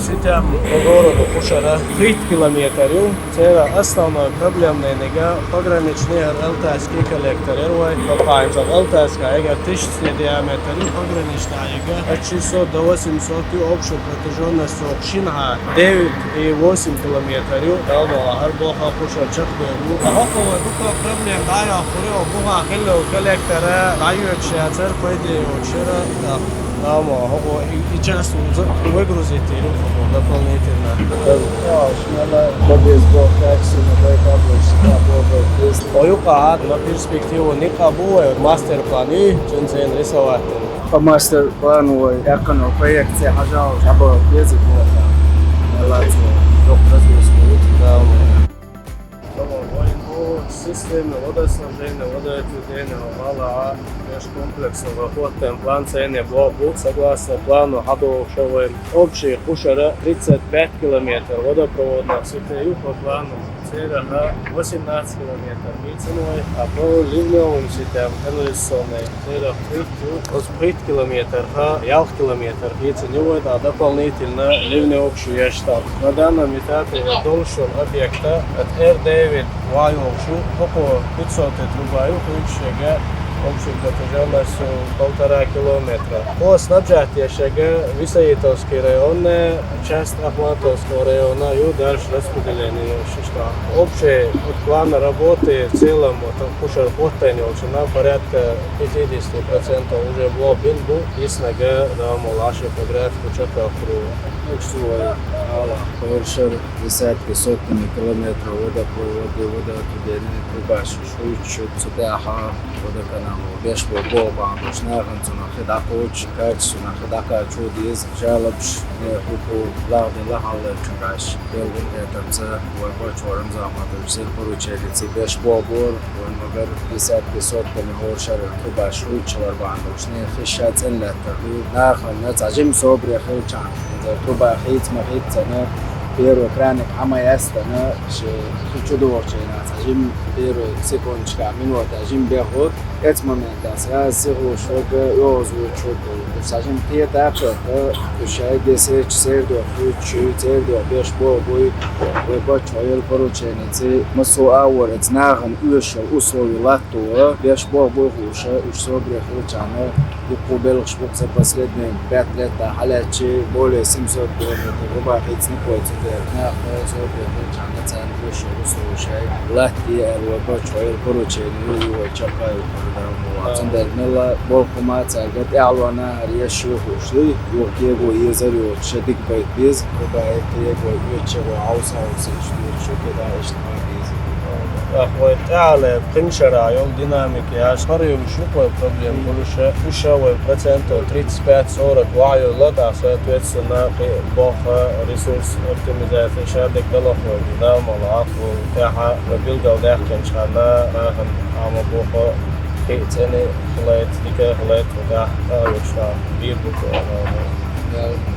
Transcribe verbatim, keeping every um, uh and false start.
Ситем по городу кхушара пхийтта километр ю. Церан основной проблемный нигат пограничный, эр Алтайский коллектор, эр вай. Хапхайнча Алтайска эгер тысячный диаметр ю, пограничный эгер от шестьсот до восемьсот ю, общей протяженность охшинха девять и восемь километр ю. Далмала гьар боха кхушара чакхдоалу. Ахо вай дука проблем дая хуре, буха хилло коллектора дайо чацар пайде очера. Ама, хӀокхо и, и часть уза выгрузить йиру хӀокхо дополнительно. Подъезд бо такси на байка больше, на бо. Оюкъа гьад на перспективу никъа бу, мастер-план и ченцен рисовать. По мастер-плану вай, якъана проекция хьажал, або безик бо. Молодцы. Доктор Зусмит. Да, Система водоснабжения, водоотведения, вала, межкомплексного хваттен план цене бо, бу, согласно плану, хадо шавай. Общий кхушара тридцать пять километр водопроводных сетей по плану. Цераха восемнадцать километр. Миценой, а по ливневым сетям канализационной. Цераха пхийтта километр, ха, ялх километр. Миценевой, да, дополнительно ливневый общий яштаб. На данном этапе должен объекта от эр девять вай общий, около пятьсот труба, и общая общей протяженностью полтора километра. По снабжать яшага Висаитовский район, часть Ахматовского района, и дальше распределение, что общий вот план работы в целом, вот, кхушара хваттен йолча на порядка пятьдесят процентов уже бо бин бу, иснага да молаша по графику чакахру. Эксуай, ала, хӀара шера десятки, сотнями километров водопроводы, водоотведения, трубаш, шуйчу, цутяха, водоканал, беш бо бо бандуш, наханцуна хида кочу, качественно хида качу диз, жалобаш, не хупу, лагди лахалле чугаш, белгун этапца, вай бочорам заматуш, сир порученица, беш бо бор, вай магар десятки, сотнями хӀара шера трубаш, шуйчу лар бандуш, не хиша цен леттар, наханна цажим собре хилчан. Труба хийца ма хийццана, первый краник хьа ма яьстана, ши хи чудохчийна, ца жим первый секундочка, минута жим бехур. Эц момента сразу сихуш вага йозу чуду. Са жим кхета пхета, уж шайге сеч сердо хуйчу, сердо беш бо буй, вай боч вайыл порученица. Масу аур эц нахана уьшал условий латту, беш бо буй хуша, уж собре хилчана. Дукха белхаш бу-кх цу последние пять лет хьалаьцчи более семьсот километр рубахица никъой цу дерг. Нах, э, цо бехача нацан гуш, гусу шай. Латти эр ва бач вай поручени, ю, ю, вай чакай, ю, курдам, ва. Ага. Цун дерг мела, болху ма царга тӀаьхьалона, ар еш ю хуш, ю, ю, кего езар ю, ша дик байт биз, рубахи тего, ю, чего, аус, аус, иш, ю, чу, кеда, иш, ма биз. Ах, вай тӀаьхьале, пхи шера йол динамика яш, хӀара ю, шу, вай проблема, гулуша, уша, вай процентов тридцать пять сорок вай ю, ла, да, соответственно, кхи, боха, ресурс оптимизация, ша, дек, далахо, да, мала, ах, вай тӀаьхьа, вай билгал, дехкин, чхана, ахан, ама, боха, кхи, цени, хлайт, дика, хлайт, да, да, уша, бир, бу, да, да.